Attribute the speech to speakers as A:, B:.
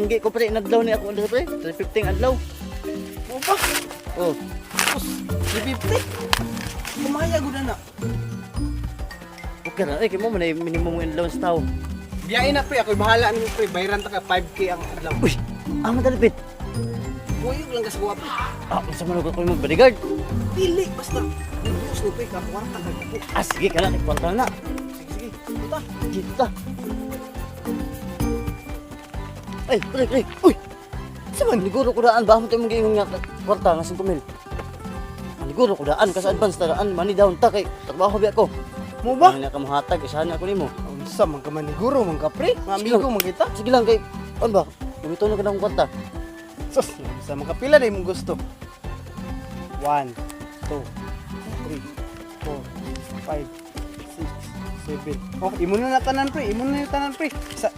A: Nanggi ko, pre, inadlaw ni ako pre. 350 ang adlaw.
B: Mo ba?
A: Oh,
B: Tapos, 350. Kumaya gud na.
A: Okay ra eh kay mo man ay minimum nga allowance tao.
B: Biyain na, pre, ako'y bahala nimo, pre. Bayran ta ka 5K ang adlaw.
A: Uy, ang madalipit.
B: Kuyog lang ka sa kuha, pre.
A: Ah, unsa man ko mo bodyguard?
B: Dili basta. Diyos ni pre, ka kwarta ka kupo.
A: Ah, sige kana kay kwarta na.
B: Sige, sige. Puta.
A: Dito ta. Ay, pre, pre. Uy. Sa man liguro ko daan ba mo tayo mong nga kwarta nga 5,000. Ang liguro ko daan kasi advance ta daan, money down ta kay trabaho biya ko.
B: Mo ba?
A: Ang ka mohatag isahan ako nimo.
B: Unsa man ka maniguro man ka, pre? Mga
A: Sige
B: amigo man kita.
A: Sige lang kay ano ba? Gumito na ka ng kwarta.
B: Sus, unsa man ka, pila na imong gusto? 1, 2, 3, 4, 5, 6, 7. Oh, imo na na tanan, pre. Imo na yung tanan, pre. Sa